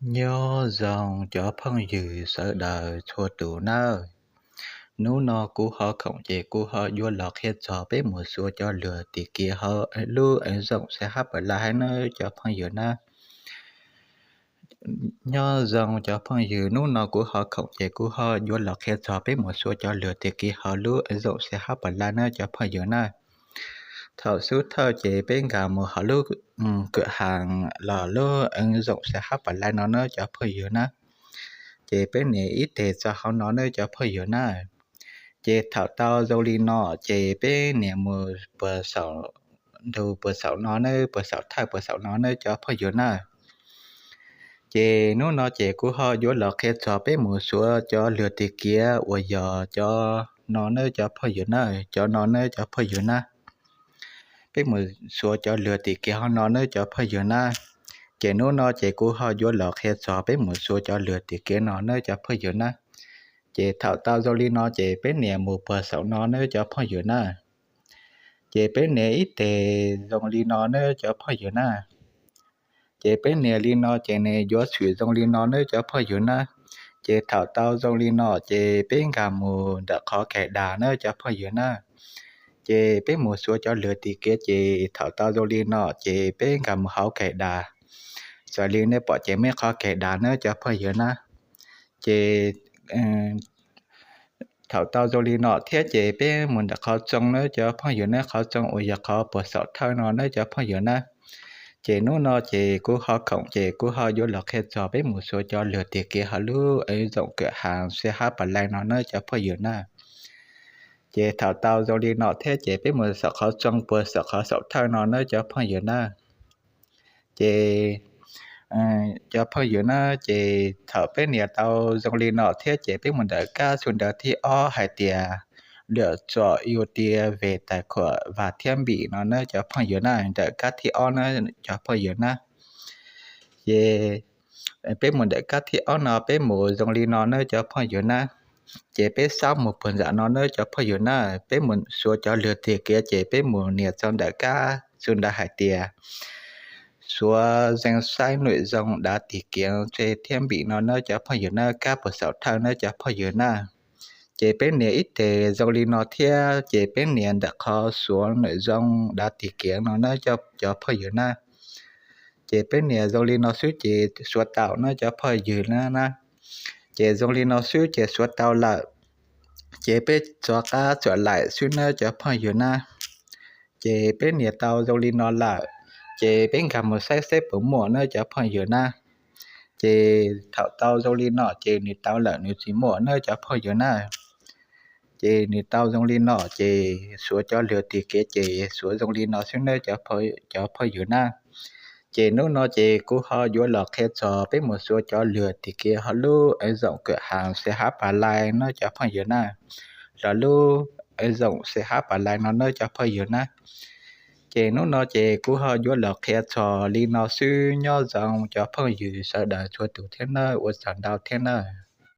Nyob zoo cov phooj ywg sawv daws txhua tus nawb. Hnub no kuv ho khoom ces kuv ho yuav los qhia txog peb mus suav cov lwg tim kiv hauv lub ev zoom xe hab pas laj hab nawb cov phooj ywg nawb. Nyob zoo cov phooj ywg, hnub no kuv ho khoom ces kuv ho yuav los qhia txog peb mus suav cov lwg tim kiv hauv lub ev zoom xe hab pas laj nawb cov phooj ywg nawb. Thaum xub thawj ces peb nkag mus hauv lub kwm haas los lub ev zoom xe hab pas laj no nawb cov phooj ywg nawb. Ces peb nias ib teg txog hauv no nawb cov phooj ywg nawb. Ces thaum tau zoo li no ces peb nias mus puag saum, ntug puag saum no nawb, puag saum thawj puag saum no nawb cov phooj ywg nawb. Ces hnub no ces kuv ho yuav los qhia txog peb mus suav cov lwg tim kiv uas yog cov no nawb cov phooj ywg nawb, cov no nawb cov phooj ywg nawb. Peb mus suav cov lwg tim kiv hauv no nawb cov phooj ywg nawb. Ces hnub no ces kuv ho yuav los qhia txog peb mus suav cov lwg tim kiv no nawb cov phooj ywg nawb. Ces thaum tau zoo li no ces peb nias mus puag saum no nawb cov phooj ywg nawb. Ces peb nias ib teg zoo li no nawb cov phooj ywg nawb. Ces peb nias li no ces nws yuav tshwm zoo li no nawb cov phooj ywg nawb. Ces thaum tau zoo li no ces peb nkag mus ntawm qhov kais das nawb cov phooj ywg nawb. Ces peb mus suav cov lwg tim kiv ces thaum tau zoo li no ces peb nkag mus hauv kais das. Xws li nej pom ces muaj qhov kais das nawb cov phooj ywg nawb. Ces thaum tau zoo li no thiab ces peb mus ntawm qhov tsoo nawb cov phooj ywg nawb, qhov tsoo uas yog qhov puag saum thawj no nawb cov phooj ywg nawb. Ces hnub no ces kuv ho khoom ces kuv ho yuav los qhia txog peb mus suav cov lwg tim kiv hauv lub ev zoom kwm haas xe hab pas laj no nawb cov phooj ywg nawb. Ces thaum tau zoo li no thiab ces peb mus saum qhov tsoo puag saum qhov saum thawj no nawb cov phooj ywg nawb. Ces cov phooj ywg nawb, ces thaum peb nias tau zoo li no thiab ces peb mus ntawm kab xu ntawv thib ob hais tias lượm chọn ưu tiên về tài khoản và thiết bị no nawb cov phooj ywg nawb, ntawm kab thib ob nawb cov phooj ywg nawb. Ces peb mus ntawm kab thib ob no peb mus zoo li no nawb cov phooj ywg nawb. Ces peb xab mus puag nram no nawb cov phooj ywg nawb, peb mus suav cov lwg tim kiv ces peb mus nias txog ntawm kab xu ntawv hais tias suav danh sách nội dung đã tìm kiếm trên thiết bị no nawb cov phooj ywg nawb, kab puag saum thawj nawb cov phooj ywg nawb. Ces peb nias ib teg zoo li no thiab ces peb nias ntawm qhov suav nội dung đã tìm kiếm no nawb cov phooj ywg nawb. Ces peb nias zoo li no xwb ces suav tau nawb cov phooj ywg nawb. Ces zoo li no xwb ces suav tau lawm. Ces peb txov qab txuam laim xwb nawb cov phooj ywg nawb. Ces peb nias tau zoo li no lawm, ces peb nkag mus saib seb puas muaj nawb cov phooj ywg nawb. Ces thaum tau zoo li no ces nws tau lawm, nws tsis muaj nawb cov phooj ywg nawb. Ces nws tau zoo li no ces suav cov lwg tim kiv ces suav zoo li no xwb nawb cov phooj ywg nawb. Ces hnub no ces kuv ho yuav los qhia txog peb mus suav cov lwg tim kiv hauv lub ev zoom kwm haas xe hab pas laj nawb cov phooj ywg nawb, los lub ev zoom xe hab pas laj no nawb cov phooj ywg nawb. Ces hnub no ces kuv ho yuav los qhia txog li no xwb, nyob zoo cov phooj ywg sawv daws txhua tus thiab nawb, ua tsaug ntau thiab nawb.